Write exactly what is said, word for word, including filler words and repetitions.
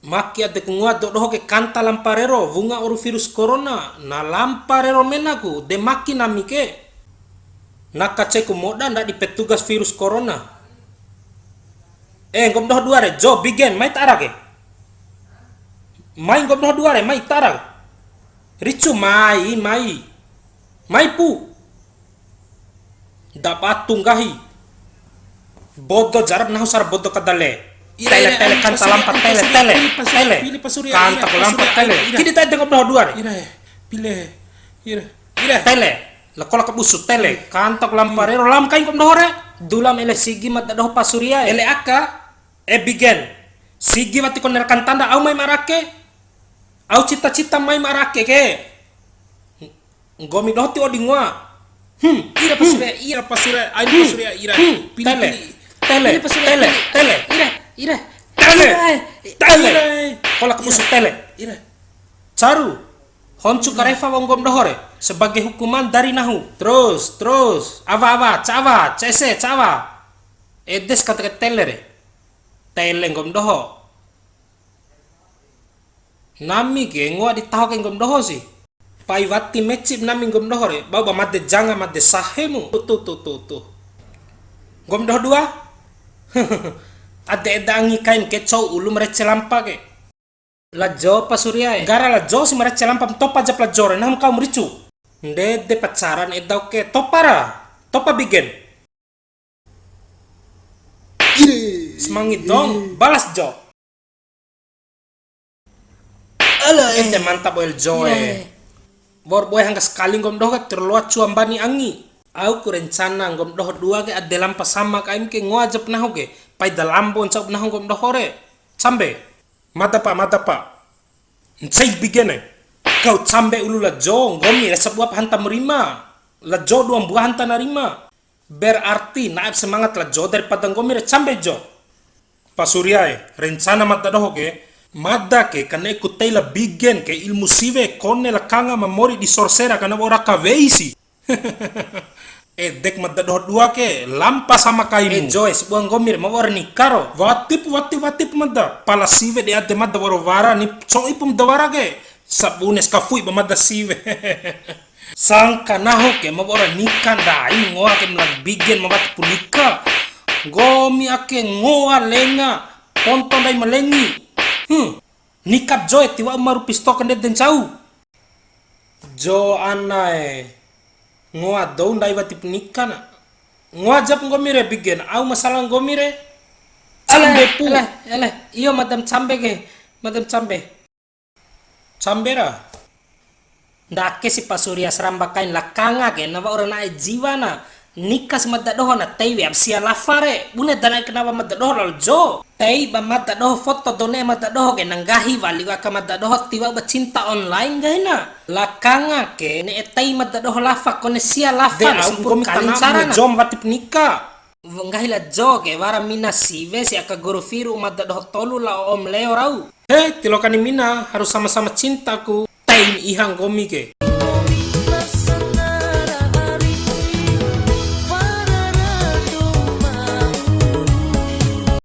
Maki adeku ngoa dou doho ke kanta lampa rero, wunga oru virus corona, na lampa rero menaku, de maki nami ke. Na kaceku moda ndadi petugas virus corona. Eh, nggomi doho dua re, Jo, Bigen, mai ta ara ke. Mai nggomi doho dua re, mai ta ara. Ricu mai, mai. Mai pu. Da batu nggahi. Bodo jarap nahu sara bodo kadale. Ira, tele, ira, tele, ira, kanta lampa, tele, tele, tele. Kanta ku lampa, tele. Kidi tai tengok doho dua re. Ira, pile. Ira, ira. Tele. Lako lako busu, tele. Kanta ku lampa rero, lam kai nggomi doho re. Dula ma ele sigi mada doho Pak Surya e. Ele aka. E Bigen. Sigi wati kone rekan tanda, au mai ma ara ake. Au cita-cita mai ma ara ake ke. Nggomi doho ti odi ngoa. Hmm. Ira Pak Surya, ira Pak Surya, ain Pak Surya, ira. Hmm. Pili, tele. Pili. Tele. Pili Pak Surya, tele. Pili. Tele. Ira, ira. Tele. Ira, tele. Ira. Kola kepusu tele. Ira. Caru. Honcu karefa wa'u nggomi doho re. Sebagai hukuman dari nahu. Terus, terus. Awa, awa, ca awa, ca ese, ca awa. Edes kata ke tele re. Tele nggomi doho. Nami ke ngoa di taho kai nggomi doho si. Pai wati mecip nami nggomi doho re, bau ba made janga made sahemu. Tuh, tuh, tuh, tuh, tuh. Nggomi doho dua? Ade eda angi kain ke cou ulu ma rece lampa ke. La Jo Pak Surya e. Gara la Jo si ma rece lampa, topa jap la Jo re, nahu ma kau ma ricu. Ndede pacaran eda oke, topa ra. Topa Bigen. Ire. Semangi dong, ire. Balas Jo. Ala, eh. Ente mantap, Wel Jo, eh. Ire. Wa'ur boe hangga sekali nggomi doho ke terloa cua mbani angi. Au ku rencana nggomi doho dua ke ade lampa sama kaim ke ngoa jap nahu ke. Pai da lambo ncau nahu nggomi doho re. Cambe. Mada pa, mada pa. Ncai Bigen e. Kau cambe ulu la Jo, nggomi re sabua pa hanta ma rima. La Jo dua mbua hanta na rima. Berarti na'ep semangat la Jo daripada nggomi re cambe Jo. Pak Surya e, rencana mada doho ke, mada ke kane'e ku tei la Bigen ke ilmu siwe kone la kanga ma mori di sorsera kana wa'ura kawei si. Edek mada doho dua ke, lampa sama kaimu. E Jo e, sabua nggomi re ma wa'ura nika ro. Watip, watip, watip mada. Pala siwe de ade mada wa'ura wara ni co'i pu mada wara ke. Sabune sakafui ba mada siwe. Sangka nahu ke ma wa'ura nika ndai ngoa ke ma la Bigen ma watipu nika. Nggomi ake ngoa lenga, ponto ndai ma lengi. Hmm. Nikap Jo e tiwa'u maru pisto kandede ncau. Jo ana e. Ngoa dou ndai watipu nika na. Ngoa jap nggomi re Bigen, au masalah nggomi re. Cambe pu. Ele, ele, ele. Iyo mada ma cambe ke, mada ma cambe. Cambe ra. Ndake si Pak Surya saramba kain la kanga ke, na wa'ura na'e jiwa na. Nika si mada doho na tei wea sia lafa re. Bune da na'e kanawa mada doho lalo Jo. Tei ba mada doho foto dou ne'e mada doho ke, na nggahi wali aka mada doho tiwa'u ba cinta online nggahi na. La kanga ke, ne'e tei mada doho lafa, kone sia lafa. De, au sampur nggomi kali tana'mu ncara na. Jo ma watipu nika. Nggahi la Jo ke, wara mina siwe si aka guru firu mada doho tolu lao Om Leo rau. He, tiloa kani mina, harus sama-sama cinta ku. Tei iha nggomi ke.